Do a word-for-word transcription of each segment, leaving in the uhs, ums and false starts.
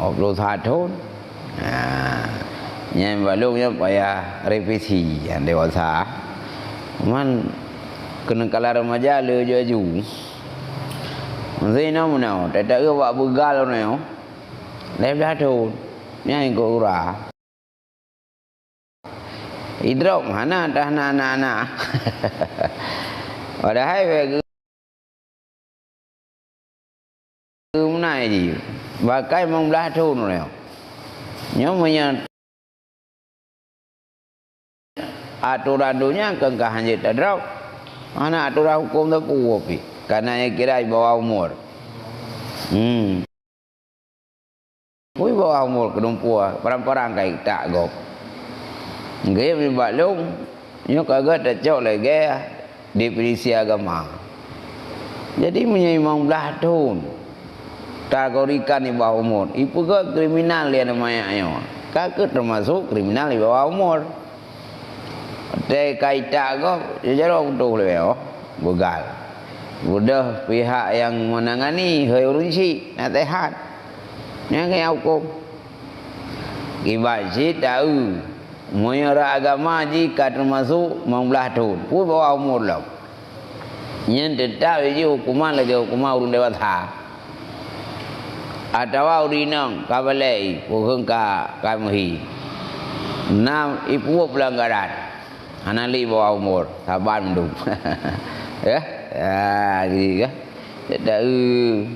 Dua puluh satu thon. Ha. Nyan bak lôn nyan payah revisi nyang dewasa. Man keuneuk kala remaja le aju-aju. Meusinoe meunoe, teutap bak beugal nyoe. Lhèe blah thon. Nyan ikot ura. Idrop hana tah na anak-anak. Padahai bèk geu-, geumeunai jih. Bakai limong blah thon nyoe. Nyoe meunyoe atoran donya keu ka hanjeuet tadrop. Hana atoran huköm sapeue pih. Karena nyang kira di bawah umur. Hmm. Peue bawah umur keudumpeue, parang-parang ka itak gob. Nggih, nibak lôn, nyoe ka gèt tacok lagèe definisi agama. Jadi, meunyoe limong blah thon takategorikan di bawah umur, ipeugèt kriminal lé aneuk manyak nyoe, ka keuh teumasok kriminal di bawah umur. Watèe ka itak gob, jaroe putôh lé, oh, beugal. Beudôh pihak nyang meunangani, hôi ureueng chik, naseuhat. Nyan keuh nyang huköm. Kiban cit taeu, meunyoe rot agama jih ka teumasok limong blah thon, peue bawah umur lom. Nyan teutap jih huköman lagèe huköman ureueng dewasa. Atawa ureueng inong ka balek, peue kheun ka, ka meuhi. Na ipeubuet peulanggaran. Hana lé bawah umur, saban mandum. Ya? Ya, gitu kan. Teutap, eh,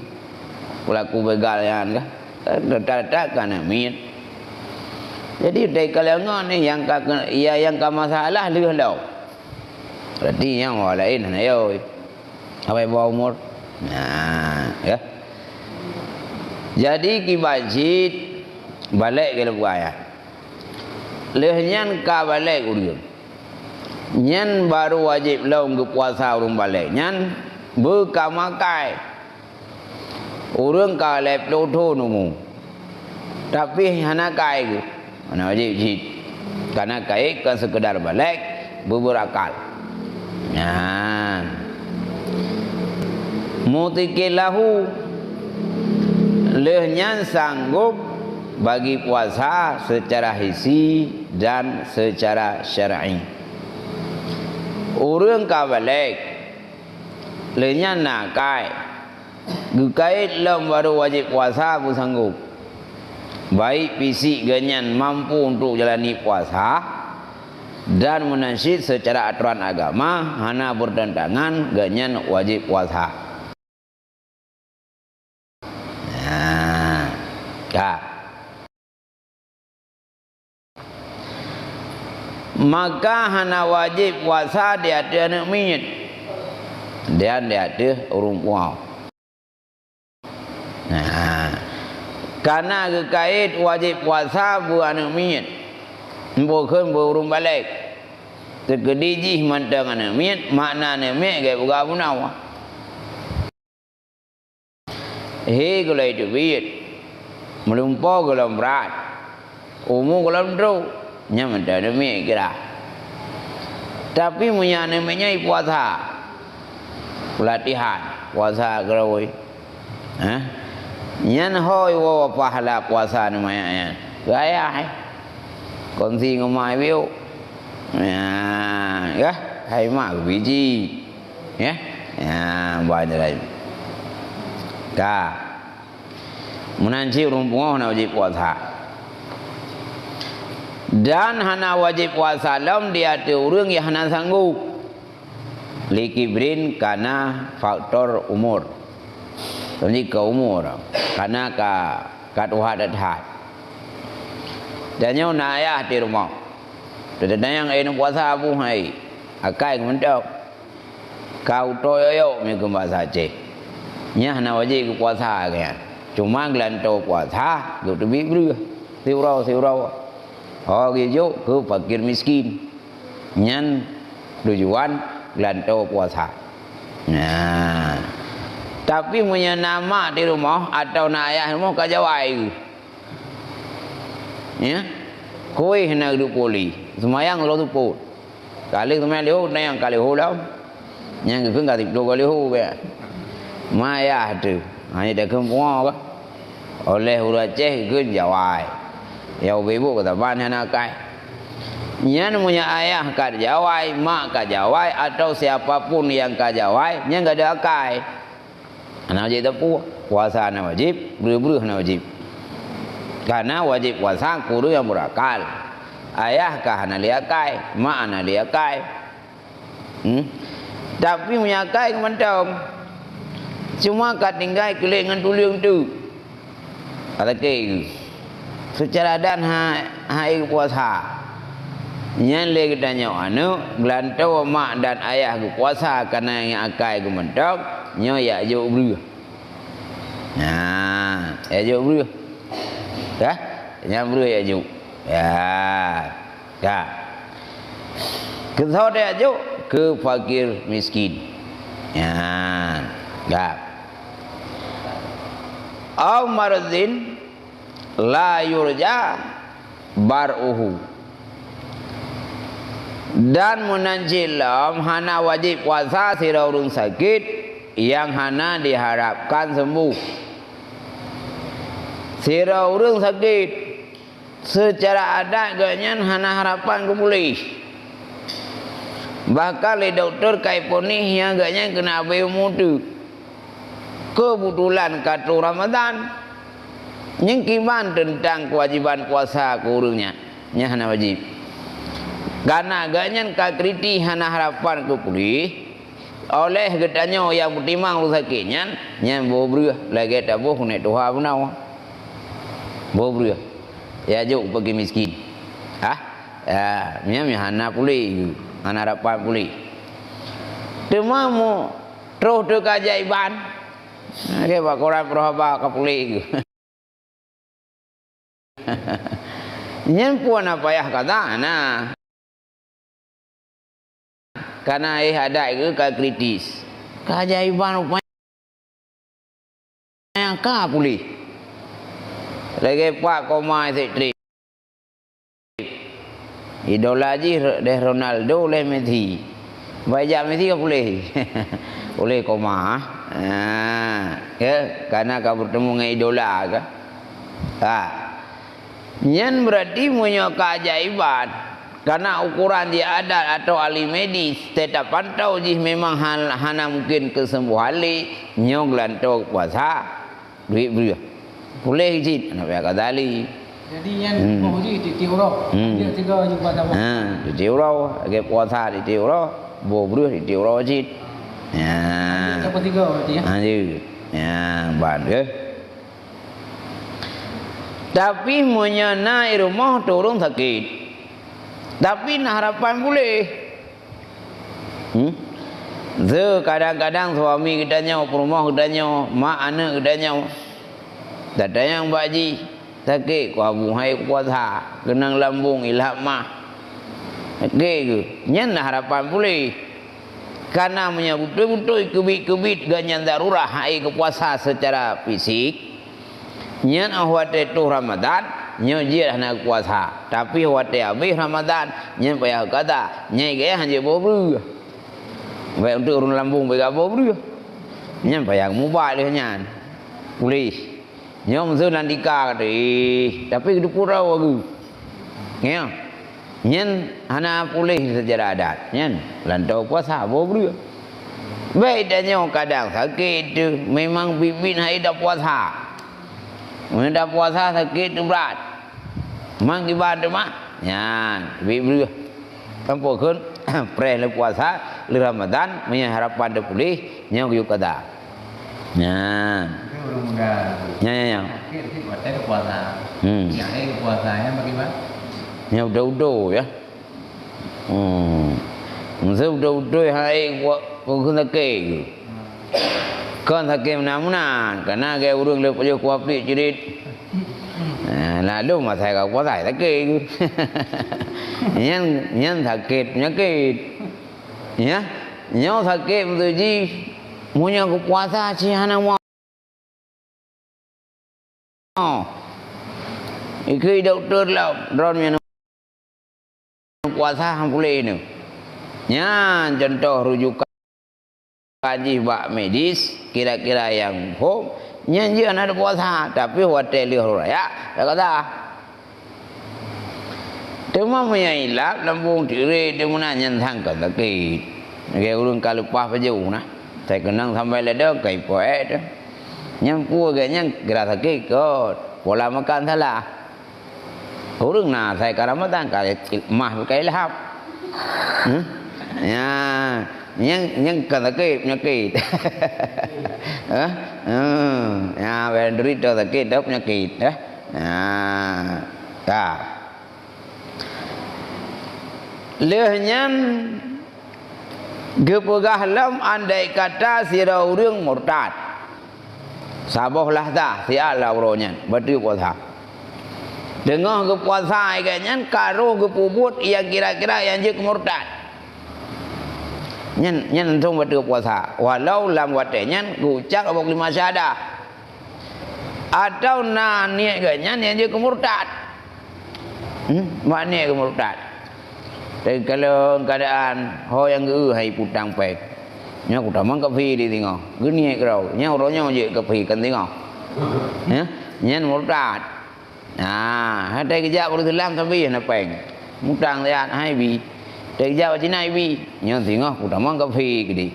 pelaku begal nyan kan. Teutap-teutap ka aneuk miet. Jadi, dari kalangan ni yang ka, ya, yang ka masalah lheueh lom. Berarti nyang orang laén hana yoi. Sampai bawah umur. Nah, ya. Jadi, kiban cit balek keu leubuh ayat. Lheueh nyan ka balek ureueng. Nyan baru wajéb lom geupuasa ureueng balek. Nyan beu ka makai. Ureueng ka lhèe ploh thon umu, tapi hana kai geuh, hana wajéb cit. Karena kai kon seukeudar balek, beuberakal. Nyan. Mutiqin lahu, lheueh nyan sanggob bagi puasa seucara hisi dan seucara syar'i. Ureueng ka balek, lheueh nyan na kai. Geukait lom baru wajéb puasa beusanggob. Baik fisik geuhnyan mampu untuk jalani puasa dan meunan cit seucara atoran agama hana beureutantangan, geuhnyan wajéb puasa. Nah, ka. Maka hana wajéb puasa di ateueh aneuk miet dan di ateueh ureueng pungo. Nah, kana geukait wajéb puasa beu aneuk miet, beu kheun beu ureueng balek. Teukeudi jih mantong aneuk miet, makna aneuk miet gét buka bunoe. He gohlom teubiet, meulumpoe gohlom brat, umu gohlom trok, nyan mantong aneuk miet kira. Tapi meunyoe aneuk miet nyan jipuasa, peulatihan puasa keurôi, ha? Nyan ho jiwoe pahala puasa aneuk manyak nyan keu ayah, eh. Kongsi ngon ma biôk. Ya, ya, hai mak keu biji. Ya. Ya, banyak lain. Ka. Meunan cit ureueng pungo hana wajéb puasa. Dan hana wajéb puasa lom di ateueh ureueng nyang hana sanggob. Likibrin kana faktor umur. Jadi ka umur, kana ka, ka tuha that-that. Dan nyoe na ayah di rumoh. Teutanyong, "Eh, neupuasa abu hai?" Akai geumeuntok. Ka utoe yoyok meunyoe keu bahasa Aceh. Nyan hana wajéb geupuasa nyan. Cuma geulantoe puasa, geuteubiet breueh. Siuroe-siuroe. Ho geujok keu fakir miskin. Nyan tujuan geulantoe puasa. Nah. Tapi meunyoe na mak di rumoh atawa na ayah di rumoh ka jawai. Ya. Kueh na geuduek poli. Seumayang lom seupôt. Kali seumayang leuhô, na nyang ka leuhô lom. Nyang geukheun ka siploh goe leuhô keu. Ma ayah teuh. Hana takheun pungo kah? Oleh ureuëng Aceh geukheun jawai. Ya ubé bu kata ban hana akai. Nyan meunyoe ayah ka jawai, mak ka jawai, atau siapa pun nyang ka jawai, nyan ka ada akai. Hana wajéb tapue. Puasa hana wajéb, breueh-breueh hana wajéb. Karena wajéb puasa keu ureuëng nyang berakal. Ayah ka hana lé akai, mak hana lé akai. Hmm? Tapi meunyoe akai ka mantong. Cuma ka tinggai keu lhèe ngon tuleueng tu. Ka lakèe geuh. Seucara adat ha, hai geupuasa. Nyan lé geutanyoe aneuëk, geulantoe mak dan ayah geupuasa kareuna nyang akai geumantong, nyoe jak jok breueh. Nah, jak jok breueh. Dah? Nyang breueh jak jok. Ya. Ka. Keu soe tajok? Keu fakir miskin. Ya. Ka. Au maradhin la yurja bar'uhu. Dan meunan cit lom hana wajéb puasa sidroe ureuëng sakét nyang hana diharapkan sembuh. Sidroe ureuëng sakét, seucara adat geuhnyan hana harapan keu puléh. Bahkan lé dokto ka iponis nyang geuhnyan keuneuk abéh umu teuk. Keubetulan ka troh Ramadhan, nyan kiban teuntang keuwajéban puasa keu ureuëng nyan? Nyan hana wajéb. Kareuna geuhnyan ka kritis hana harapan keu puléh, Óh lheueh geutanyoe nyang peutimang ureuëng sakét nyan, nyan boh breueh lagée taboh keuneuk tuha bunoe. Boh breueh. Ya jok bagi miskin. Hah? Ya, nyan, nyan hana puléh, hana harapan puléh. Teuma mu troh teuka jaiban. Lagée bak koran peuruhaba ka puléh. Nyan peue na payah kata na. Kana éh adat geuh ka kritis. Keajaiban rupanya ka puléh. Lagée pat koma éh trip. Idola jih deh Ronaldo leh Messi. Baik jak Messi ka puléh. Puléh koma. Ha, ya, karena ka bertemu dengan idola kan. Ha. Nyan berarti meunyoe keajaiban, karena ukuran jih adat atau ahli medis, tetap pantau jih memang hal-, hana mungkin kesembuhan lé, nyoe geulantoe puasa. Duek breueh. Puléh cit, hana payah ka tali. Jadi, nyan Hmm. boh jih tiep-tiep uroe. Hmm. Dia tiga jumpa tawa. Ha, tiep-tiep uroe, lagée puasa tiep-tiep uroe, boh breueh tiep-tiep uroe cit. Ya. Siapa tiga berarti, ya? Ha, ya. Ya, ban ke? Tapi meunyoe na i rumoh teu ureuëng sakét, tapi na harapan puléh. Hmm? Ze kadang-kadang suami geutanyoe, peurumoh geutanyoe, mak aneuëk geutanyoe, tatanyong bak jih, sakét ku abu hai puasa, keunong lambung ilham mah. Sakét geuh, nyan na harapan puléh. Kana meunyoe beutôi-beutôi keubiet-keubiet geuhnyan darurah hai geupuasa seucara fisik, nyan óh watée troh Ramadhan, nyoe jeuet hana geupuasa. Tapi óh watée habéh Ramadhan, nyan payah geukaza. Nyan gaya hana jeuet boh breueh. Baik untuk ureuëng lambung beu boh breueh. Nyan payah geumubat lheueh nyan. Puléh. Nyoe meuseu lam tika ka teuh, tapi geuteupeue droe geuh. Nyoe. Nyan hana puléh seucara adat. Nyan lantoe puasa boh breueh. Bék tanyoe kadang sakét teuh, memang biet-biet hai tapuasa. Meunyoe tapuasa sakét teuh brat. Mang kiban teuma, nyan biet breueh. Tanpa kheun preh lé puasa lé Ramadhan, meunyoe harapan teupuléh, nyoe geuyue kaza. Nyan. Tapi ureuëng muda. Nyan, nyan, nyan. Sakét, sakét watée puasa. Hmm. Nyan hai puasa, nyan bagaimana? Nyan udah-udah ya. Hmm. Masa udah-udah hai ku, ku sakét. Kon sakét meunan-meunan, kana gaya ureuëng lé pajoh kuah plik cirit. Nah, lalu masa ka puasa sakét. Nyan, nyan sakét penyakit. Ya, nyoe sakét beutôi jih. Meunyoe geupuasa cit hana mo. Ikeu dokto lom, droeneuh puasa han puléh nyoe. Nyan contoh rujukan jih bak medis, kira-kira nyang hom, Nyan jeuet hana puasa, tapi watèe lheueh raya, ya kata. Teuma meunyoe ilap lambông tirék, teuma nyan sang ka sakét. Lagèe ureueng ka leupah pajoh na. Sai keunong sampai ladôm ka ipoh èk teuh. Nyan peue geuh nyan geura sakét kot. Pola makan salah. Ureueng na asai ka Ramadhan ka mah ka ilhab. Hah? Ya, nyang, nyang ka sakét peunyakét. Hah? Hmm, ya, bèk deurita sakét dah peunyakét, eh. Ya. Ka. Lheueh nyan geupeugah lom andai kata sidroe ureueng murtad. Saboh lahzah siat lam uroe nyan, bateue puasa. Teungoh geupuasa lagèe nyan ka roh geupeubuet nyang kira-kira nyang jeuet keu murtad. Nyan, nyan langsông bateue puasa. Walau lam watèe nyan geuucap saboh kalimat syahadah. Atawa na niet geuh nyan nyang jeuet keu murtad. Hmm, mak niet keu murtad. Teukalon keuadaan ho nyang geu hai putang péng. Nyoe kutamong kafé di singoh. Geuniet keudroe. Nyan uroe nyoe jeuet kafé kan singoh. Ya, nyan murtad. Nah, hai tai geujak ureueng Islam sabe hana péng. Mutang siat hai bi. Tai geujak bak Cina ibi. Nyoe singoh kutamong kafé keudeh.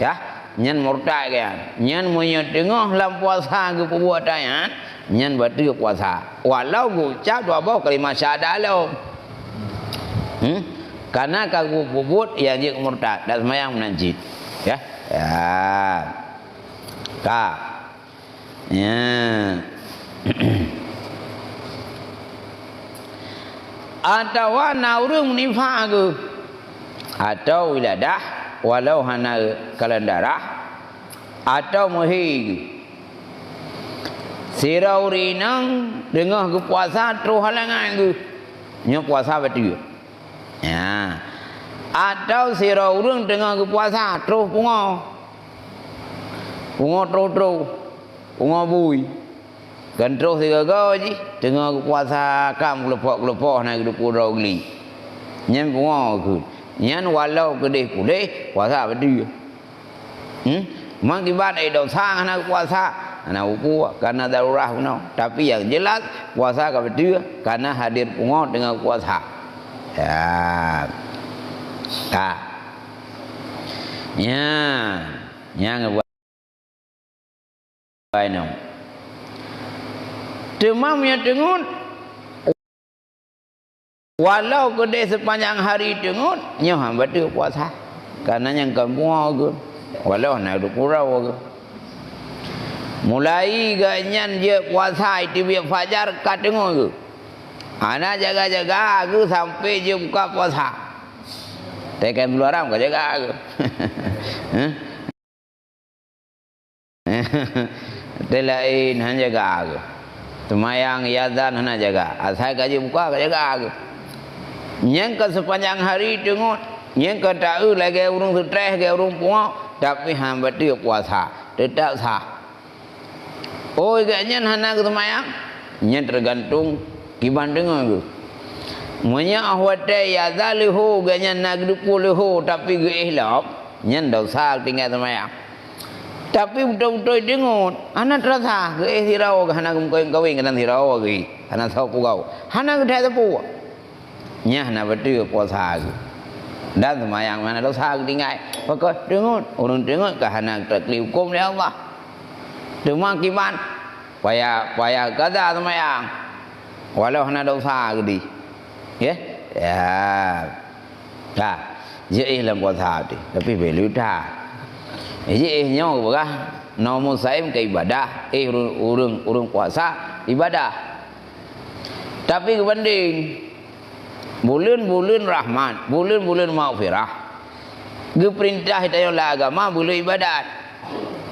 Yah, nyan murtad kan. Nyan meunyoe teungoh lam puasa geupeubuet ata nyan, nyan bateue puasa. Walau geucap dua boh kalimat syahadah lom. Hmm? Karena ka geupeubuet nyang jeuet keu murtad, dak seumayang meunan cit. Ya. Ya. Ka. Ya. Atawa na ureueng meunifak geuh, atawa wiladah, walau hana kalon darah, atawa meuhé geuh. Sidroe ureueng inong teungoh geupuasa troh halangan geuh, nyoe puasa bateue. Ya. Atawa sidroe ureueng teungoh geupuasa troh pungo. Pungo troh-troh, pungo bui. Kan troh sigoe-goe jih, teungoh geupuasa kam geuleupok-geuleupok hana geuteupeue droe geuh. Nyan pungo keuh. Nyan walau keudeh puléh, puasa bateue. Hmm? Meukiban ai desya hana geupuasa, hana peue-peue, karena darurah bunoe. Tapi nyang jeulaih, puasa ka bateue, karena hadir pungo teungoh geupuasa. Ya. Ka. Nyan. Nyang Bainong. Teuma meunyoe teungeut, walau keudeh seupanjang hari teungeut, nyoe han bateue puasa. Karena nyang ka pungo geuh, walau hana duek uroe geuh. Mulai geuh nyan jeuet puasa, iteubiet fajar ka teungeut geuh. Hana jaga-jaga geuh sampai jeuet buka puasa. Teukém buleuen Haram ka jaga geuh. Hah? Teu laén hana jaga geuh. Seumayang, azan hana jaga. Asai ka jeuet buka ka jaga geuh. Nyan ka seupanjang hari teungeut, nyan ka taeu lagèe ureueng seutreh, lagèe ureueng pungo, tapi han bateue puasa, teutap sah. Oi, geuh nyan hana geuseumayang, nyan teugantung kiban teungeut geuh. Meunyoe 'oh watèe azan leuhô, geuh nyan na geuteupeue leuhô, tapi geuéh lom, nyan desya tinggai seumayang. Tapi beutôi-beutôi teungeut, hana teurasa, geuéh sidroe, hana geumeukawen-kawen, kadang sidroe geuéh, hana soe peugawa, hana geuthèe sapeue. Nyan hana bateue puasa geuh. Dan seumayang hana desya geutinggai. Pakon teungeut, ureueng teungeut ka hana taklif hukôm lé Allah. Teuma kiban, payah, payah kada seumayang. Walau hana desya geuh di. Ya? Ya. Ka. Jeuet éh lam puasa teuh, tapi bèk luta. Jeuet éh nyoe peugah, nomo saém ka ibadah, éh ureueng, ureueng, ureueng puasa ibadah. Tapi geubandeng, buleuen-buleuen rahmat, buleuen-buleuen maghfirah, geupeurintah tanyoe lé agama buleuen ibadat.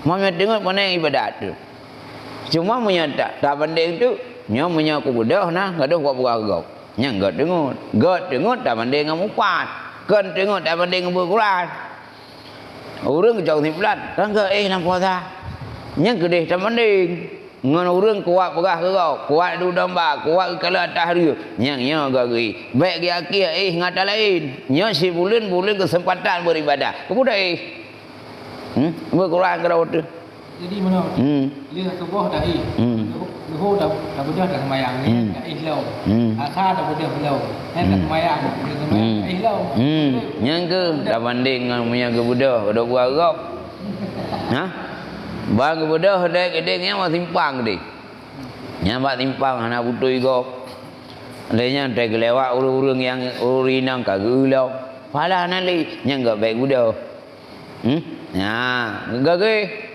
Meunyoe teungeut pane ibadat teuh. Cuma meunyoe ta-, tabandeng teuh, nyoe meunyoe kubeudôh na, gadôh kupeugah keu gob. Nyan göt teungeut. Göt teungeut tabandeng ngon mupat. Kon teungeut tabandeng ngon beuet Quran. Ureueng geucok simplan, kan geuéh lam puasa. Nyan keudeh tabandeng ngon ureueng kuat peugah keu gob, kuat adu domba, kuat geukalon ateuh hareuem. Nyan nyoe göt geuéh. Bèk geuakhé éh ngon ata laén. Nyoe sibuleuen-buleuen keuseumpatan beuribadah. Keupeue dak éh? Hmm? Beuet Quran keudroe teuh. Jadi meunoe, hmm, lheueh suboh taéh, hmm, luhô, luhô ta-, tabeudôh taseumayang, hmm, taéh lom. Hmm. Asa tabeudôh lom, nyan, hmm, taseumayang, taseumayang, hmm, taéh lom. Hmm. Nyan keuh tabandéng ngon meunyoe geubeudôh, geubeudôh gob. Hah? Ban geubeudôh deh, keudéh nyan bak simpang keudéh. Nyan bak simpang hana beutôi gob. Lé nyan teugeulewat ureuëng-ureuëng nyang ureuëng inong ka geu lom. Pahala hana lé, nyan gob bék geubeudôh. Hmm? Nya, geugagai.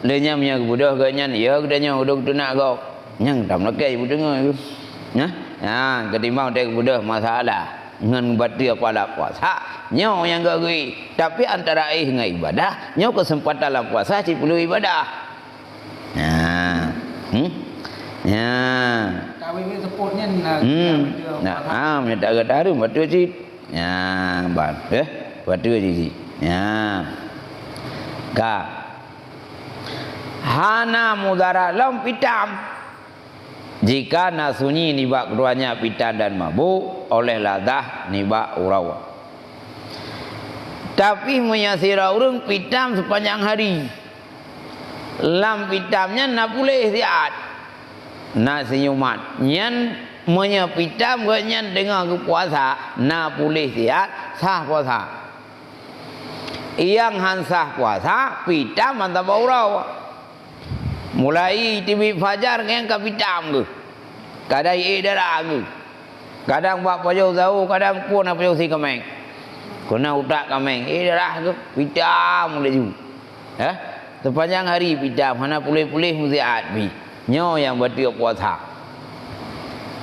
Lé nyan meunyoe geubeudôh geuh nyan, ya geutanyoe udeb teunak gob. Nyang tam lakée beudeungoe geuh. Nah, nya, ketimbang teuh geubeudôh masalah ngon bateue pahala puasa. Nyoe nyang geugagai. Tapi antara éh ngon ibadah, nyoe keuseumpatan lam puasa sipeuleueh ibadah. Nah. Hmm? Nya. Tawi-wi seupôt nyan, nah, hmm, bateue nah, puasa. Ah, meunyoe tak geutareuem bateue cit. Nya, ban, eh, bateue jih. Nya. Ka. Hana mudarat lom pitam. Jika na sunyi nibak keduanya pitam dan mabuk oleh ladah nibak uroe. Tapi meunyoe sidroe ureuëng pitam seupanjang hari, lam pitam nyan na puléh siat, na sinyumat. Nyan meunyoe pitam geuh nyan teungoh geupuasa, na puléh siat, sah puasa. Nyang han sah puasa, pitam mantong bak uroe. Mulai teubiet fajar nyan ka pitam geuh. Kadang ié darah geuh. Kadang bak pajoh sawo, kadang phon na pajoh sie kaméng. Keunan utak kaméng, ié darah geuh, pitam laju. Eh? Seupanjang hari pitam, hana puléh-puléh musiat pih. Nyoe nyang bateue puasa.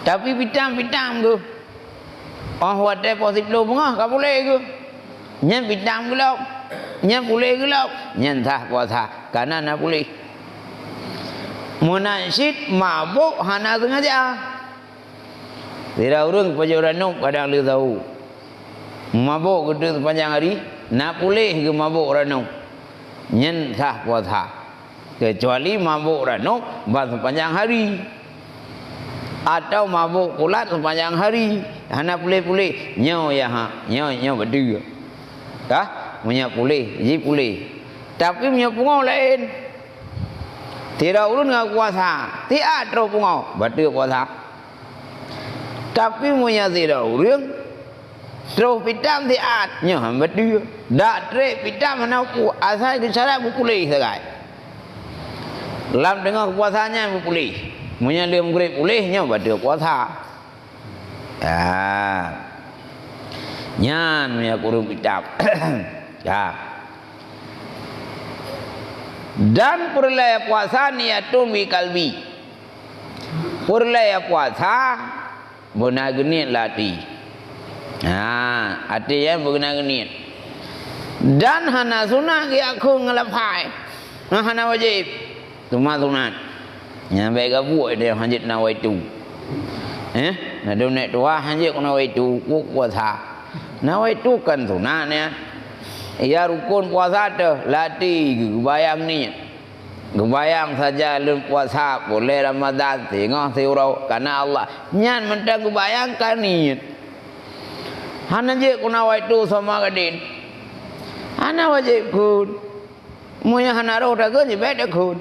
Tapi pitam-pitam geuh. Óh watée poh siplôh beungoh ka puléh geuh. Nyan pitam geuh lom. Nyan puléh geuh lom. Nyan sah puasa. Kareuna na puléh. Meunan cit mabök hana seungaja. Sidroe ureuëng pajoh ranub kadang lheueh sawo. Mabök geuh teuk seupanjang hari, na puléh geuh mabök ranub. Nyan sah puasa. Keucuali mabök ranub ban seupanjang hari. Atawa mabök kulat seupanjang hari. Hana puléh-puléh. Nyoe ya ha, nyoe, nyoe bateue. Kah? Meunyoe puléh, jih puléh. Tapi meunyoe pungo laén. Sidroe ureuëng ngon puasa, siat troh pungo, bateue puasa. Tapi meunyoe sidroe ureuëng troh pitam siat, nyoe han bateue. Dak treb pitam hana pu-, asai geusarat beupuléh sagai. Lam teungoh puasa nyan beupuléh. Meunyoe lheueh meugreb puléh, nyoe bateue puasa. Ya. Nyan meunyoe ureuëng pitam. Ya. Dan peureulée puasa niyatun bi qalbi. Peureulée puasa beuna geuniet lam até. Ha, até nyan beuna geuniet. Dan hana sunat geujak kheun ngon lafai. Hana wajéb. Teuma sunat. Nyan bék gabuek deh hanjeuet nawaitu. Eh, na dum nek tuha hanjeuet nawaitu, kuk puasa. Nawaitu kan sunat nyan. Ya rukon puasa teuh, lam até geubayang niet. Geubayang saja lôn puasa puléh Ramadan singoh siuroe kareuna Allah. Nyan mantong geubayang ka niet. Hana jeuet keu nawaitu sama gadin. Hana wajéb kheun. Meunyoe hana roh takheun, jibék takheun.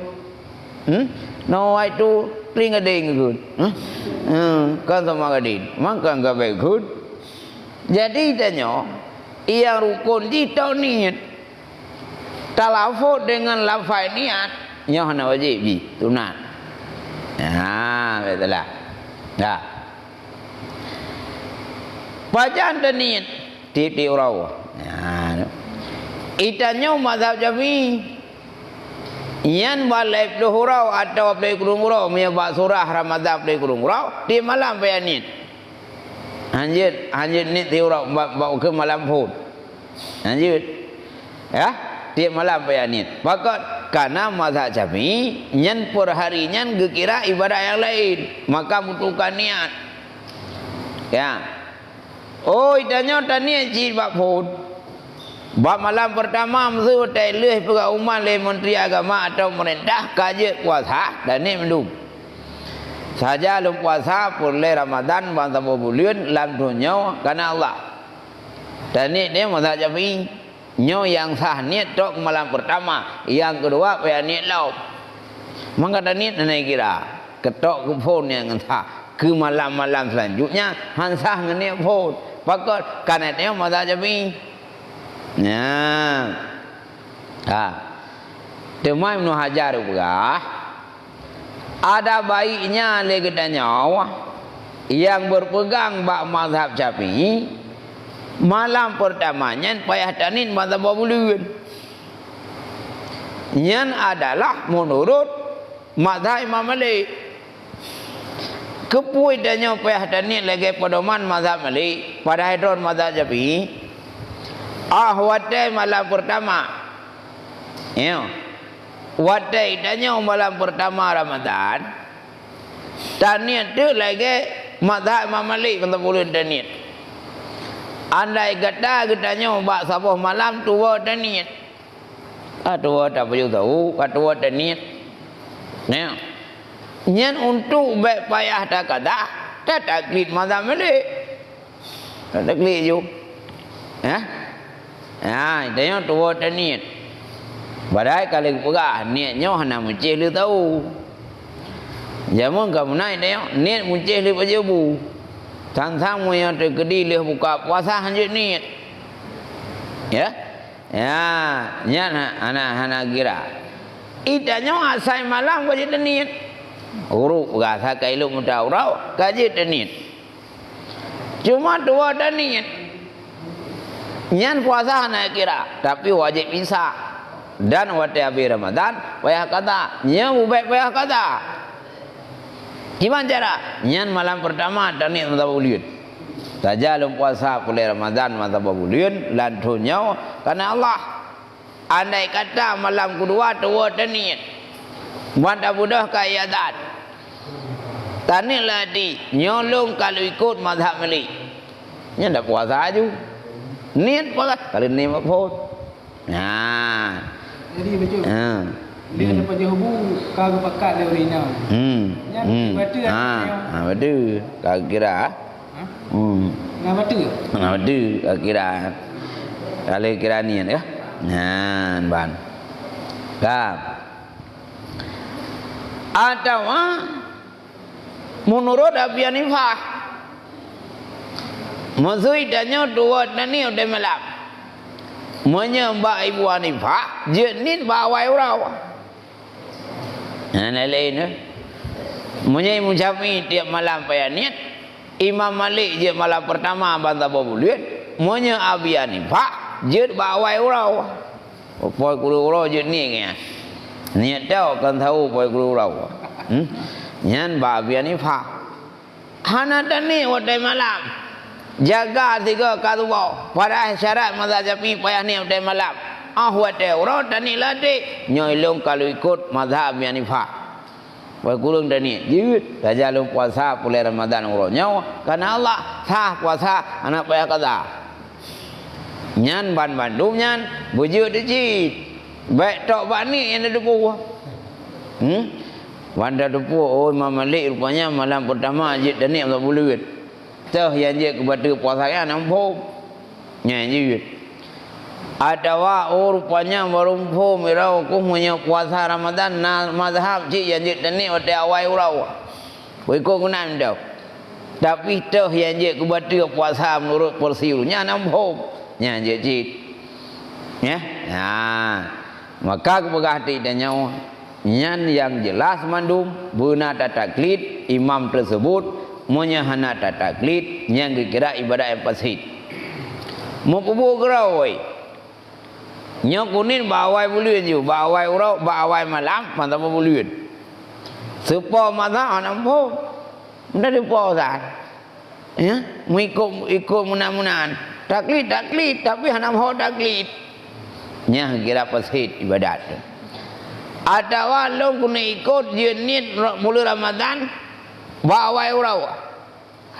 Hmm? Nawaitu ring gadeng kheun. Hmm? Hmm, kan sama gadin. Maka enggak baik kheun. Jadi tanyoe, nyang rukon jih tau niet. Talafot deungon lafai niet, nyoe hana wajéb jih, sunat. Ha, beuteulah. Dah. Pajan teuniet tieb-tieb uroe. Nah, itanyoe mazhab Syafi'i. Nyan bak lhée ploh uroe atawa ploh kureueng uroe, meunyoe bak surah Ramadan ploh kureueng uroe, tieb malam payah niet. Hanjeuet, hanjeuet niet tieb uroe bak, bak ukeue malam phon. Hanjeuet. Ya, tieb malam payah niet. Pakon? Kareuna mazhab Syafi'i, nyan per hari nyan geukira ibadat nyang laén, maka butuhkan niet. Ya. Oh, itanyoe taniet cit bak phon. Bak malam peurtama meuseu watée lheueh peugah umat lé Menteri Agama atawa pemerintah ka jeuet puasa, taniet mandum. Saja lôn puasa peureulée Ramadan ban saboh buleuen lam donya kareuna Allah. Taniet nyoe mazhab Syafi'i. Nyoe nyang sah niet tok keu malam peurtama, nyang keudua payah niet lom. Maka taniet hana kira, keutok keuphon nyang sah keu malam-malam seulanjutnya, han sah ngon niet phon. Pakon? Karena nyoe mazhab Syafi'i. Nyan. Ha. Teuma Ibnu Hajar peugah, ada baiknya lé geutanyoe nyang berpegang bak mazhab Syafi'i, malam peurtama nyan payah taniet mata buleuen. Nyan adalah menurut mazhab Imam Malik. Keupeue tanyoe payah taniet lagèe pedoman mazhab Malik, padahai droe mazhab Syafi'i? Ah, watèe malam peurtama. Nyoe. Watèe tanyoe malam peurtama Ramadan, taniet teuk lagèe mazhab Imam Malik mata buleuen taniet. Andai kata geutanyoe bak saboh malam tuwoe taniet. Ka tuwoe tapajoh sahu, ka tuwoe taniet. Nah, nyan untuk bèk payah takadah, tataklid mazhab Malik. Tataklid ju. Hah? Ha, tanyoe tuwoe taniet. Padahai ka lheueh peugah, niet nyoe hana meucéh lheueh sahu. Jameun ka meunan tanyoe, niet meucéh lheueh pajoh bu. Sang-sang meunyoe teukeudi lheueh buka puasa hanjeuet niet. Ya? Ya, nyan ha-, hana, hana kira. Ih, tanyoe asai malam ka jeuet taniet. Ureueng peugah asai ka ilop mata uroe, ka jeuet taniet. Cuma tuwoe taniet. Nyan puasa hana kira, tapi wajéb imsak. Dan watèe habéh Ramadan, payah qada. Nyan bubèk payah qada. Kiban cara? Nyan malam peurtama taniet mata buleuen. Saja lôn puasa puléh Ramadan mata buleuen, lam thôn nyoe, kareuna Allah. Andai kata malam keudua tuwoe taniet, ban tabeudôh keu iadat, taniet lam até, nyoe lôn ka lôn ikot mazhab Malik. Nyan dak puasa aju. Niet puasa, ka lheueh niet phon. Nah. Jadi, betul. Ha. Dia ada pajoh bu, ka geupakat lé ureueng inong. Hmm. Nyan, hmm, betul. Ha, ha, betul. Ka kira. Hah? Hmm. Nah, betul. Nah, betul. Ka kira. Ka lheueh kira niet, ya. Nyan, ban. Ka. Atawa, menurut Abi Hanifah, meusui tanyoe tuwoe taniet udeb malam. Meunyoe bak Ibu Hanifah, jeuet niet bak awai uroe. Nyan laén, eh. Meunyoe Imam Syafi'i tiep malam payah niet, Imam Malik jeuet malam peurtama ban saboh buleuen, meunyoe Abi Hanifah jeuet bak awai uroe. Poh kreueh uroe jeuet niet nyan. Niet tau kan sahu poh kreueh uroe. Hmm? Nyan bak Abi Hanifah. Hana taniet watèe malam. Jaga sigoe ka tuboh. Padahai syarat mazhab Syafi'i payah niet watèe malam. Ah watèe uroe taniet lam até. Nyoe lôn ka lôn ikot mazhab Abi Hanifah. Wai kureueng taniet jeuet, saja lôn puasa puléh Ramadhan uroe nyoe, kareuna Allah, sah puasa, hana payah qadha. Nyan banmandum nyan beujeuet cit. Bèk tok bak niet nyang tateupeue. Hmm? Ban tateupeue, oh, Imam Malik rupanya malam peurtama jeuet taniet lam buleuen. Toh nyang jeuet keu bateue puasa nyan hana muphom. Nyan jeuet. Atawa, oh, rupanya barô muphom, ira ukoh meunyoe puasa Ramadhan na mazhab cit nyang jeuet taniet watèe awai uroe. Beuikot keunan mantong. Tapi toh nyang jeuet keu bateue puasa meunurot porsi ureueng nyan hana muphom. Nyan jeuet cit. Ya? Nah. Maka geupeugah di tanyoe, nyan nyang jeulaih mandum beuna tataklid imam teuseubut, meunyoe hana tataklid, nyan geukira ibadat nyang fasid. Meupeubuet keurôi. Nyoe keu niet bak awai buleuen ju, bak awai uroe, bak awai malam, mantong buleuen. Seupo mazhab hana muphom. Meunan seupo sa. Ya, meuikot, ikot meunan-meunan. Taklid, taklid, tapi hana meuho taklid. Nyan kira fasid ibadat tu. Atawa lôn keuneuk ikot jeuet niet ro-, buleuen Ramadhan bak awai uroe.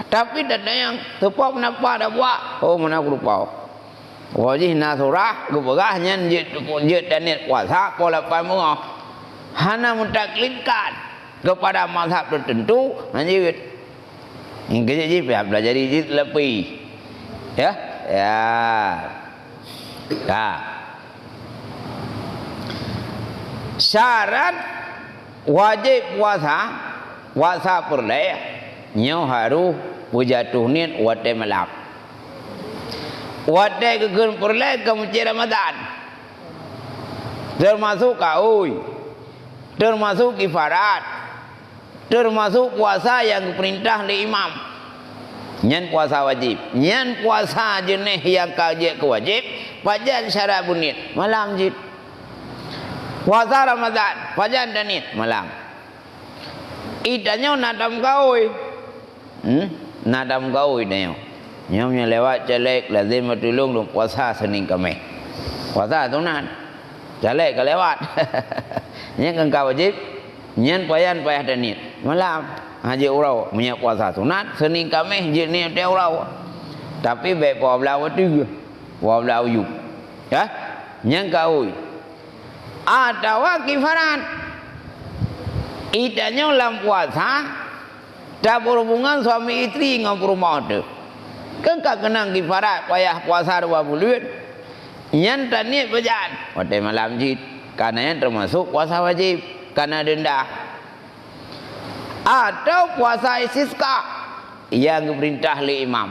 Tapi tatanyong, teupeue peunapa tabuet? Oh, meunan kuteupeu. Woe jih na surah geupeugah nyan jeuet, jeuet taniet puasa poh lapan beungoh. Hana meutaklidkan keupada mazhab teuteuntu, hana jeuet. Nyang keujeuet jih payah beulajari jih leupie. Ya? Ya. Ka. Syarat wajéb puasa, puasa peureulée, nyoe harôh peujatuh niet watée malam. Watée geukheun peureulée ka meucéh Ramadhan. Teumasok kaôi, teumasok kifarat, teumasok puasa nyang geupeurintah lé imam. Nyan puasa wajéb. Nyan puasa jeuneh nyang ka jeuet keu wajéb, pajan syarat beuniet? Malam jeuet. Puasa Ramadhan, pajan taniet? Malam. Ih, tanyoe na tameukaôi. Hmm? Na tameukaôi tanyoe. Nyoe meunyoe lewat caleg, lazem meutulông lôn puasa Seunin Kaméh. Puasa sunat. Caleg ka lewat. Nyan kan ka wajéb. Nyan pajan payah taniet? Malam. Hana jeuet uroe. Meunyoe puasa sunat, Seunin Kaméh jeuet niet watée uroe. Tapi bék peuet blaih watée, peuet blaih ujeuen. Ya? Nyan kaôi. Atawa kifarat. Ih, tanyoe lam puasa, tabeurhubungan suami istri ngon peurumoh teuh. Kan ka keunong kifarat payah puasa dua buleuen. Nyan taniet pajan? Watée malam jeuet. Kareuna nyan teumasok puasa wajéb, kareuna deunda. Atawa puasa istisqa nyang geupeurintah lé imam.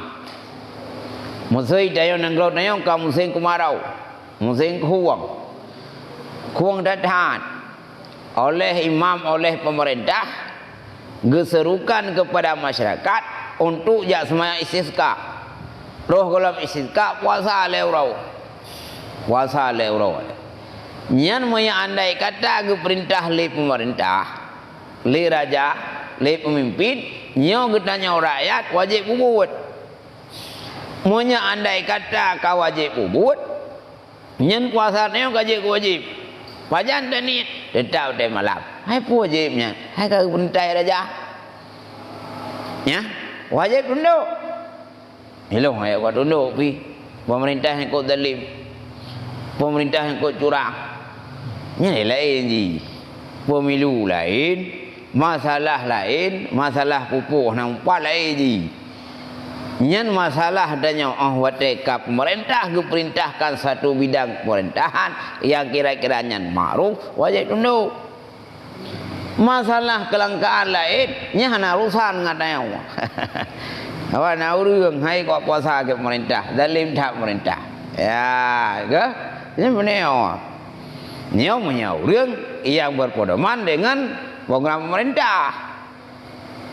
Meusé tanyoe nanggroe tanyoe ka musém keumarau, musém khueng. Khueng that-that. Oleh imam, oleh peumeurintah, geuserukan keupada masyarakat untuk jak seumayang istisqa. Roh gohlom istisqa, puasa lhée uroe. Puasa lhée uroe. Nyan meunyoe andai kata geupeurintah lé peumeurintah, lé raja, lé peumimpén, nyoe geutanyoe rakyat wajéb peubuet. Meunyoe andai kata ka wajéb peubuet, nyan puasa nyoe ka jeuet keu wajéb. Pajan taniet? Teutap watée malam. Hai peue wajéb nyan? Hai ka geupeurintah raja. Nyan, wajéb tundok. Ilôn hai ka tundok pih. Peumeurintah nyang kot zalim. Peumeurintah nyang kot curang. Nyan laén jih. Pemilu laén, masalah laén, masalah pupuk nyang pat laén jih. Nyan masalah tanyoe, oh, watée ka peumeurintah geupeurintahkan satu bidang peumeurintah nyang kira-kira nyan ma'ruf, wajéb tundok. Masalah keulangkaan laén, nyan hana urusan ngon tanyoe. Awak na ureuëng hai kok puasa keu pemerintah, zalim that pemerintah. Ya, ke? Nyan beuneuoh. Nyoe meunyoe ureuëng nyang berpedoman dengan program pemerintah.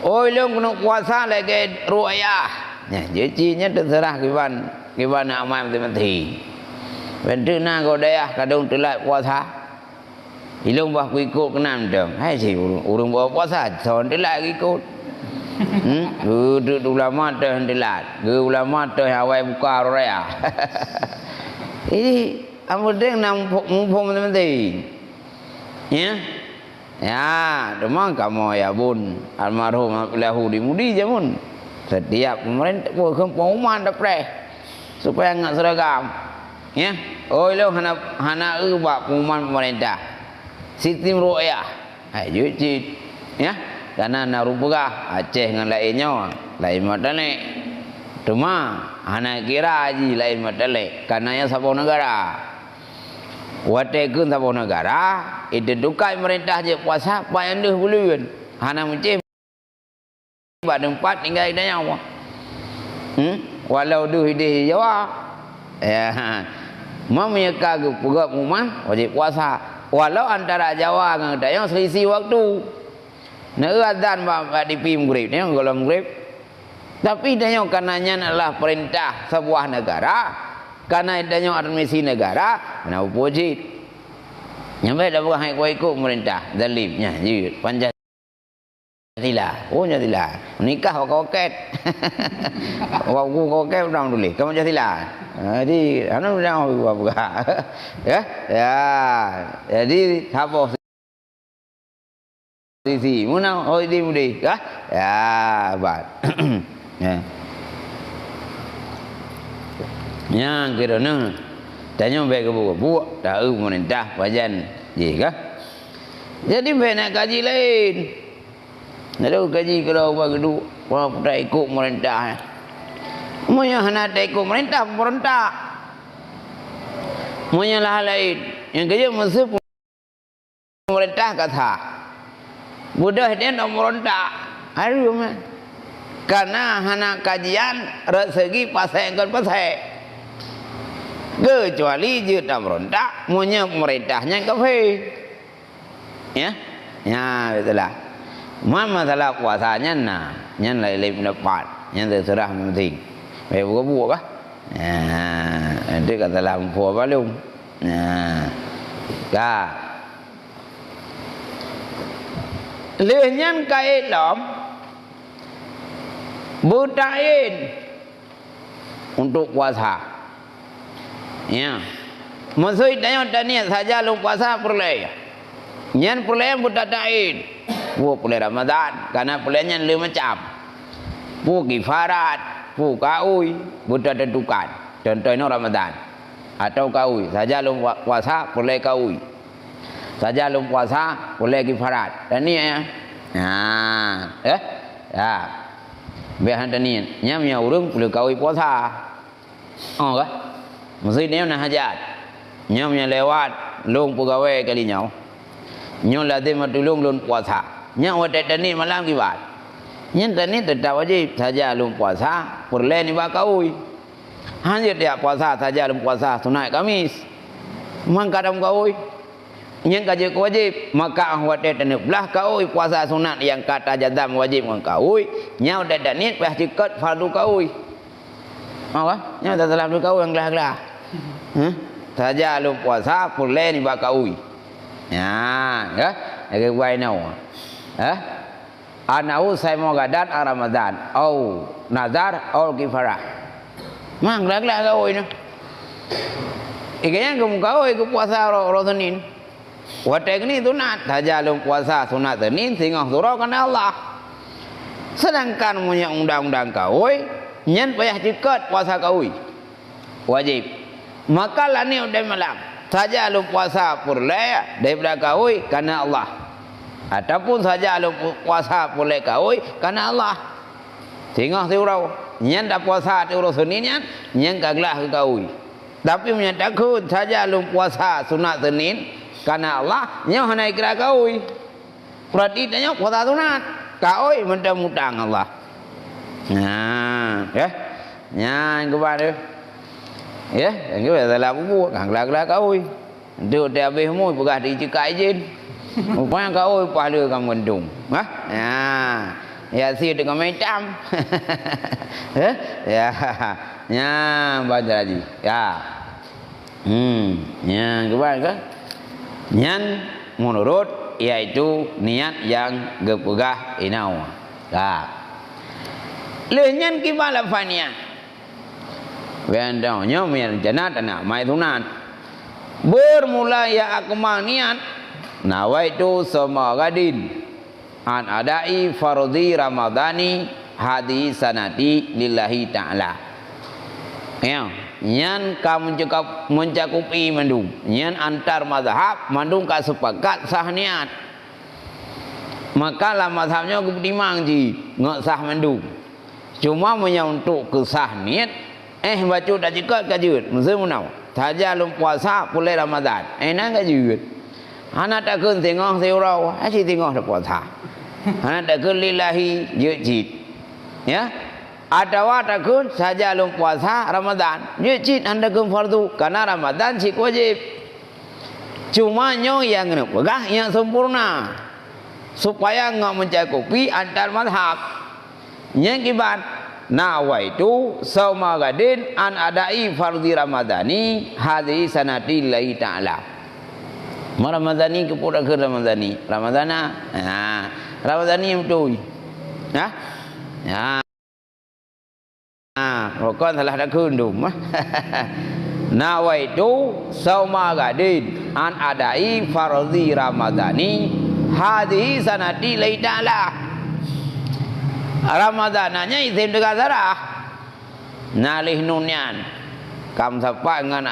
Oi, lôn keuneuk puasa lagée ruqyah. Nyan, jeuet cit nyan teuseurah kiban, kiban amal meuti-meuti. Bentuk na keu dayah kadang teulat puasa. Ilôn bah kuikot keunan mantong. Hai si ureuëng, ureuëng bawa puasa, son teulat ikot. Hmm? Geuduek ulama teuh teulat. Geu ulama teuh awai buka raya. Jadi, amu deng na muphom, muphom penting. Ya? Ya, teuma kamoe ya bun almarhum Lahudi Mudi jamun. Setiap pemerintah, pengumuman dapreh. Supaya ngat seragam. Ya. Oh, ilôn hana, hana eu bak pengumuman pemerintah. Sistem ruqyah. Hai, jeuet cit. Ya. Karena na ureuëng peugah, Aceh ngon laén nyoe, laén meutalek. Teuma, hana kira jih laén meutalek. Karena nyan saboh negara. Watée kheun saboh negara, iteuntukai pemerintah jeuet puasa, pajan deuh buleuen. Hana meucéh bak teumpat tinggai tanyoe. Hmm? Walau deuh ideh Jawa. Ya. Meunyoe ka geupeugah pengumuman, wajéb puasa. Walau antara Jawa ngon tanyoe selisih waktu. Neu azan bak, bak T V Maghrib, tanyoe gohlom Maghrib. Tapi tanyoe karena nyan adalah perintah sebuah negara, karena tanyoe administrasi negara, hana peue cit. Nyang bèk tapeugah hai kuat ikot pemerintah, zalim, nyan jeuet, Pancasila. Sila. Oh, Pancasila. Menikah pakai oket. Wak buku pakai udah tulis. Kamu Pancasila. Ha, jadi, anu udah buka-buka. Ya? Ya. Jadi, hapus sisi. Muna, oh, di mudi. Ya? Ya, bat. Ya. Nyang kira na. Tanyoe bèk gebuk-gebuk, tahu pemerintah pajan jih kah? Jadi bèk na kaji laén. Lalu kaji kalau bak geuduek, wah, taikot pemerintah. Meunyoe hana taikot pemerintah, pemberontak. Meunyoe lah laén, nyang keujeuet meuseu pemerintah ka sa. Beudôh dia nak meurontak. Hareuem, eh. Karena hana kajian rot segi pasai ngon pasai. Keucuali jeuet tameurontak meunyoe pemerintah nyan kafé. Ya? Ya, beutôi lah. Man masalah puasa nyan na, nyan laén-laén pendapat. Nyan teuseurah masing-masing. Baik buka buku kah? Ya, nanti kata lah muphom balum. Ya. Ka. Lheueh nyan kait lom beutain untuk puasa. Ya. Maksud tanyoe taniet saja lôn puasa peureulée. Nyan peureulée beutatain. Peue peureulée Ramadan, karena peureulée nyan lé macam. Peue kifarat, peue kaui, beutatentukan. Contoh inoe Ramadan. Atau kaui, saja lôn pua-, puasa peureulée kaui. Saja lôn puasa peureulée kifarat. Taniet ya. Ha, eh? Ya. Biasa taniet. Nyan meunyoe ureuëng peureulée kaui puasa. Oh kah? Maksud nyoe na hajat. Nyoe meunyoe lewat lôn peugawée kali nyoe. Nyoe lazem meutulông lôn puasa. Nyoe watée taniet malam kiban. Nyan taniet teutap wajéb saja lôn puasa peureulée nibak kaui. Hana jeuet jak puasa saja lôn puasa sunat Kamis. Man ka tameukaui. Nyan ka jeuet keu wajéb, maka óh watée taneublah kaui puasa sunat nyang ka tajazam wajéb ngon kaui, nyan watée taniet payah ceukot fardu kaui. Apa? Nyan tasalah fardu kaui nyang glah-glah. Hah? Saja lôn puasa peureulée nibak kaui. Nyan, ya. Lagée buai nyoe. Hah? Anau saimo gadan a Ramadan, au nazar, au kifarah. Mang glah-glah kaui nyoe. Ikan nyan geumeukaui keu puasa ro-, roh Senin. Watée geunih sunat, saja lôn puasa sunat Senin singoh sidroe karna Allah. Sedangkan meunyoe undang-undang kaui, nyan payah ceukot puasa kaui. Wajéb. Maka laniet udeb malam, saja lôn puasa peureulée daripada kaui karna Allah. Ataupun saja lôn pu-, puasa peureulée kaui karna Allah. Singoh siuroe, nyan tapuasa ateueh uroe Senin nyan, nyan ka glah keu kaui. Tapi meunyoe takheun saja lôn puasa sunat Senin karna Allah, nyoe hana ikra kaui. Berarti tanyoe puasa sunat. Kaui mantong mutang Allah. Nah, ya. Nyan keuban tu. Ya, nyang keuban salah bubuet, kan glah-glah kaui. Duk teuhabéh umui peugah di ceukak idin. Rupanya kaui pahala ka meugantung. Hah? Ya. Ya, si teuka meuitam. Hah? Ya. Nyan ban jadi. Ya. Hmm, nyan keuban ka? Nyan meunurot, yaitu niat nyang geupeugah inoe. Ka. Lheueh nyan kiban lafaz niat. Ban dong nyoe meunyan rencana tanak mai sunat. Beurmula ya akmal niat, nawaitu shauma ghadin. An adai fardhi Ramadhani hadhihi sanati lillahi ta'ala. Ya, nyan ka meucakap-, meucakupi mandum. Nyan antar mazhab mandum ka sepakat sah niat. Maka lam mazhab nyoe geupeutimang jih ngon sah mandum. Cuma meunyoe untuk keusah niet, eh, bacut taceukot ka jeuet, meuseu meunoe, saja lôn puasa peureulée Ramadhan, eh, nan ka jeuet. Hana takheun singoh siuroe, aci singoh tapuasa. Hana takheun lillahi, jeuet cit. Ya? Atawa takheun saja lôn puasa Ramadhan, jeuet cit hana takheun fardu, karena Ramadhan cit wajéb. Cuma nyoe nyang neupeugah nyang sempurna, supaya ngon meucakupi antar mazhab. Nyang kiban, nawaitu shauma ghadin an adai fardhi Ramadhani hadhihi sanati lillahi ta'ala. Ma Ramadhani keupeue takheun Ramadhani? Ramadhana. Ha, Ramadhani beutôi. Ha? Ha. Ha, kon salah takheun dum. Nawaitu shauma ghadin an adai fardhi Ramadhani hadhihi sanati lillahi ta'ala. Ramadhana nyan isim teuga sarah. Na lheueh nun nyan. Ka meusapat ngon,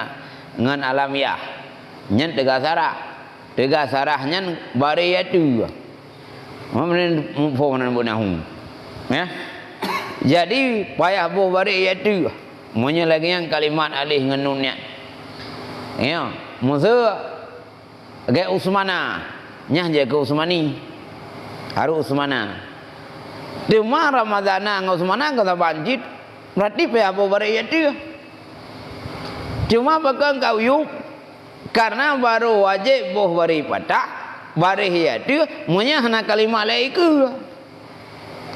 ngon alamiah. Nyan teuga sarah. Teuga sarah nyan baré ateueh. Meunan muphom nan beunahu. Ya. Jadi, payah boh baré ateueh. Meunyoe lagée nyan kalimat alif ngon nun nyan. Ya, meuseue gét Usmana, nyan jeuet keu Usmani. Harôh Usmana. Teuma Ramadana ngon Usmana ka saban cit, berarti pih boh bareh ateueh. Teuma pakon ka uyueb, karena barô wajéb boh bareh patah, bareh ateueh, meunyo hana kalimat lé ikeue.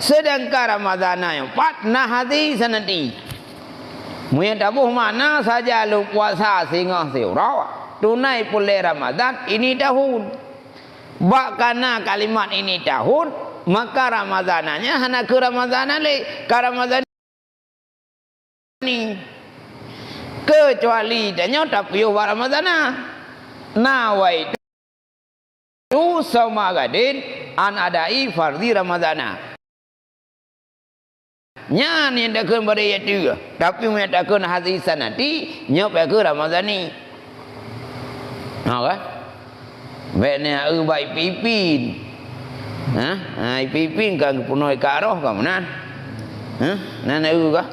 Seudangkan Ramadana nyang pat na hadhi sanati. Meunyo taboh makna saja lôn puasa singoh siuroe, tunai puléh Ramadan ini tahun. Bak kana kalimat ini tahun, maka Ramadana nyan hana keu Ramadana lé, ka Ramadhan ni. Keucuali tanyoe tapiôh bak Ramadana. Nawaitu shauma ghadin an adai fardhi Ramadana. Nyan nyang takheun bareh ateueh. Tapi meunyo takheun hadhi sanati, nyoe pih keu Ramadhani. Ha, kan? Bèk na eu bak ipin-ipin. Ha? Ha, ipin-ipin ka geupeunoh ikaroh ka meunan. Ha? Na na eu ka?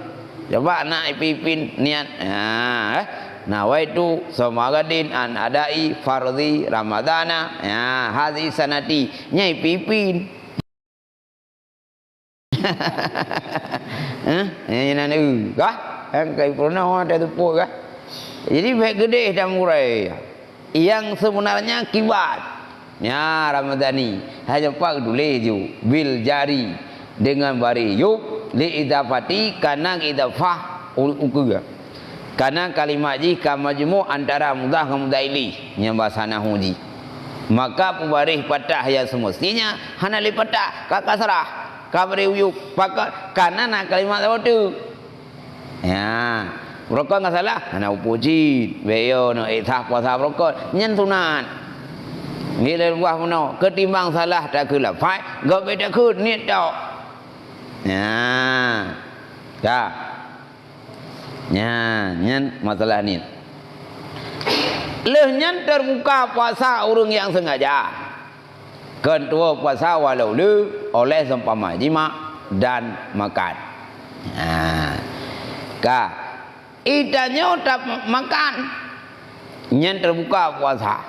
Coba na ipin-ipin niat. Ha, eh? Nawaitu shauma ghadin an adai fardhi Ramadana. Ha, hadhi sanati. Nyan ipin-ipin. Hah? Nyang nan eu kah? Kan kai pernah orang tak tepuk kah? Jadi, bèk geudeh dan murai. Yang sebenarnya kibat. Ya, Ramadhani. Hanya pak tulis ju. Bil jari. Dengan bareh yub. Li idafati. Karena idafah. U-, ukeue. Karena kalimat jih ka majmuk antara mudhaf ngon mudhaf ilaih nyang bahasa nahwu jih. Maka peubareh patah nyang semestinya hana lé patah, ka kasrah, ka bareh uyueb, pakon, karena na kalimat saboh teuk. Ya, beurokon ka salah, hana upo cit, bèk yo neuék sah puasa beurokon, nyan sunat. Ngieng lé luwah meunoe, keutimbang salah takheun lafai, gobnyan takheun niet tok. Ya, ka. Nyan, nyan masalah niet. Lheueh nyan teubuka puasa ureuëng nyang sengaja. Kon tuwoe puasa walau le oleh seumpama jimak dan makan. Ha. Ka. Itanyoe tamakan. Nyan teubuka puasa.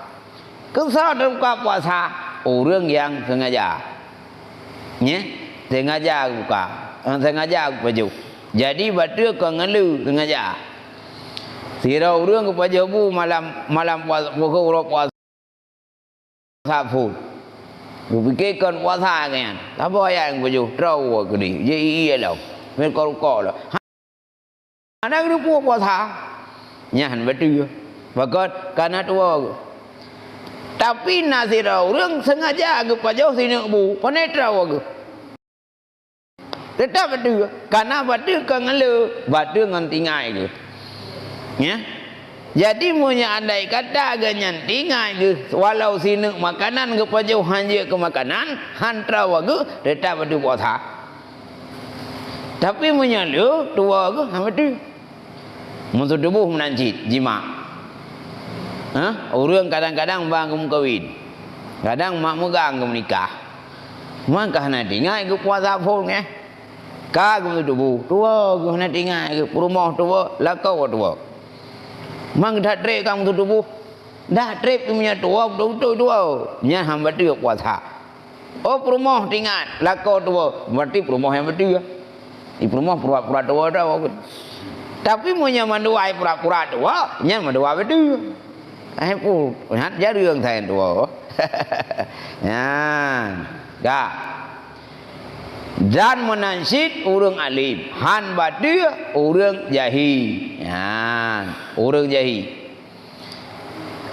Keusoe teubuka puasa ureuëng nyang sengaja. Nyoe, sengaja geubuka, eh, sengaja geupajoh. Jadi, bateue kon ngon le sengaja. Sidroe ureuëng geupajoh bu malam, malam pua-, pukon uroe puasa phon. Geupike kon puasa nyan. Saboh ayat geupajoh, troe keudeh, jih ié lom. Meuko-ruko lom. Hana geuteupeue puasa. Nyan bateue. Pakon? Kana tuwoe geuh. Tapi na sidroe ureuëng sengaja geupajoh sineuk bu, pane troe geuh. Teutap bateue. Kana bateue kon ngon le, bateue ngon tinggai geuh. Ya. Jadi, meunyoe andai kata geuh nyan tinggai geuh, walau sineuk makanan geupajoh han jeuet keu makanan, han troe geuh, teutap bateue puasa. Tapi meunyoe le, tuwoe geuh, hana bateue. Meuseutuboh meunan cit, jimak. Hah? Ureuëng kadang-kadang ban geumeukawen. Kadang mak meugang geumeunikah. Man ka hana teuingat geupuasa phon, eh? Ka geumeutuboh, tuwoe geuh hana teuingat geuh, peurumoh tuwoe, lakoe tuwoe. Man that treb ka meuseutuboh. Dak treb meunyoe tuwoe, beutôi-beutôi tuwoe. Nyan han bateue puasa. Oh, peurumoh teuingat, lakoe tuwoe, berarti peurumoh nyang bateue. Di peurumoh pura-pura tuwoe dah, bagus. Tapi meunyoe mandua pura-pura tuwoe, nyan mandua bateue. Eh, pu, nyan jareueng sayang tuwoe. Nyan, ka. Dan meunan cit ureuëng alim, han bateue ureuëng jahi. Nyan, ureuëng jahi.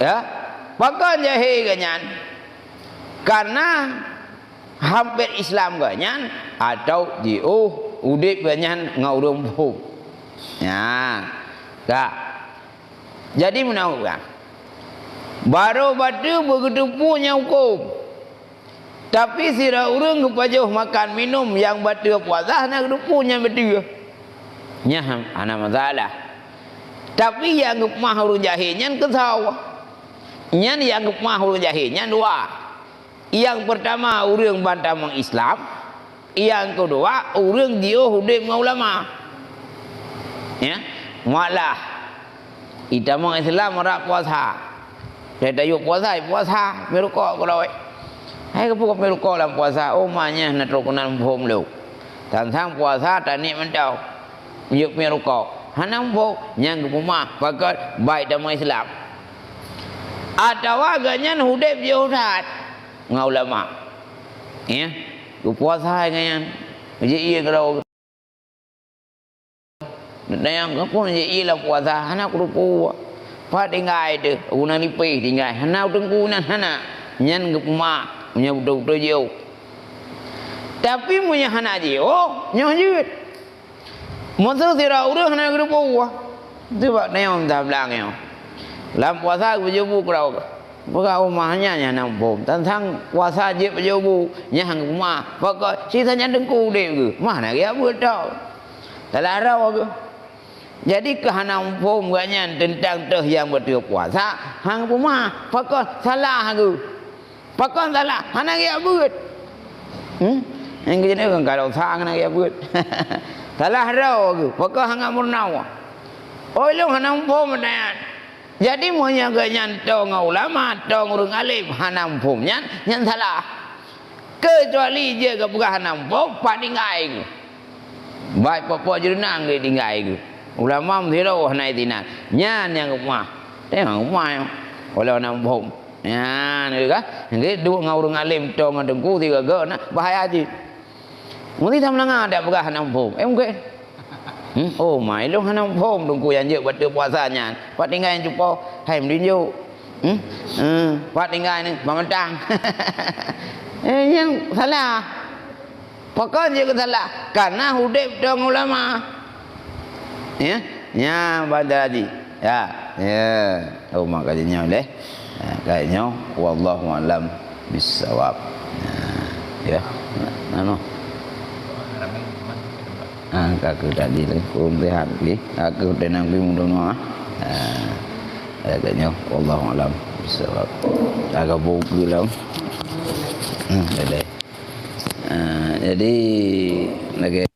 Ya, pakon jahi geuh nyan? Karena hampir Islam geuh nyan atau jiôh udeb geuh nyan ngon ureuëng phon. Ya, ka. Jadi meunan, barô bateue beugeuteupeue nyang huköm. Tapi sidroe ureuëng geupajoh makan minum nyang bateue puasa hana geuteupeue nyan bateue. Nyan hana masalah. Tapi nyang geupeumah ureuëng jahi nyan keusoe. Nyan nyang geupeumah ureuëng jahi nyan dua. Nyang peurtama ureuëng bantaman Islam, nyang keudua ureuëng jiôh udeb ngon ulama. Ya, mualah. Itamong Islam rab puasa. Tayue puasa, puasa, mirukok keudroe. Hai keupeue mirukok lam puasa? Oh, ma nyan na trok keunan phom lom. Tantang puasa tanik mantong. Yuk mirukok. Hana phom, nyan geupeumah, pakon baik tamong Islam. Atawa geuh nyan udeb jeuh that ngon ulama. Ya, geupuasa ngon nyan. Ji ié keudroe. Neutanyong, "Keupeue ji ié lam puasa?" "Hana kuteupeu." "Pat tinggai teuh?" "Guna lipéh tinggai." "Hana teungku nan hana." Nyan geupeumah, meunyoe beutôi-beutôi jiôh. Tapi meunyoe hana jiôh, nyoe jeuet. Meuseu sidroe ureuëng hana geuteupeu, teuh bak tanyong tablang nyoe. Lam puasa geupeujeubu keudroe. Peugah, "Oh, ma nyan nyang hana muphom." Tantang puasa jeuet peujeubu, nyan hana geupeumah. Pakon sisa nyan teungku udeb geuh. Mah na geujak beuet tho. Salah droe geuh. Jadi keu hana muphom gobnyan teuntang teuh nyang beutôi puasa, hana geupeumah. Pakon salah geuh. Pakon salah, hana geujak beuet. Hmm? Nyang keujeuneuh kan kalau sa hana geujak beuet. Salah droe geuh. Pakon hana meurunoe. Oh, ilôn hana muphom nyan. Jadi, meunyoe gobnyan toe ngon ulama, toe ngon ureuëng além, hana muphom nyan, nyan salah. Keucuali jeuet geupeugah hana muphom, pat tinggai geuh. Baik po-po jeureunang geuh tinggai geuh. Ulama meusidroe hana izinan. Nyan nyang geupeumah. Teuh nyang geupeumah nyoe. Walau hana muphom. Nyan geuh ka. Nyan geuh duek ngon ureuëng além, toe ngon teungku, sigoe-goe na bahaya jih. Meusti tameulangah dak peugah hana muphom. Eh, mungken. Hmm? Oh, ma ilôn hana muphom teungku nyang jeuet bateue puasa nyan. Pat tinggai nyang cupo, hai meudinjok. Hmm? Hmm, pat tinggai ni, bak mantang. Eh, nyang salah. Pakon jeuet keu salah? Karena udeb toe ngon ulama. Ya? Nyan ban tadi. Ya. Ya. Oh, maka nyoe leh. Ha, kaya nyoe, wallahu a'lam bissawab. Ha, ya. Nano. Ha, ka keuh tadi lagi, kurang sihat lagi. Ka keuh tenang lagi mudah-mudahan. Ha. Ya, kaya nyoe, wallahu a'lam bissawab. Agak bau ke dalam. Hmm, dah, dah. Ha, jadi, lagi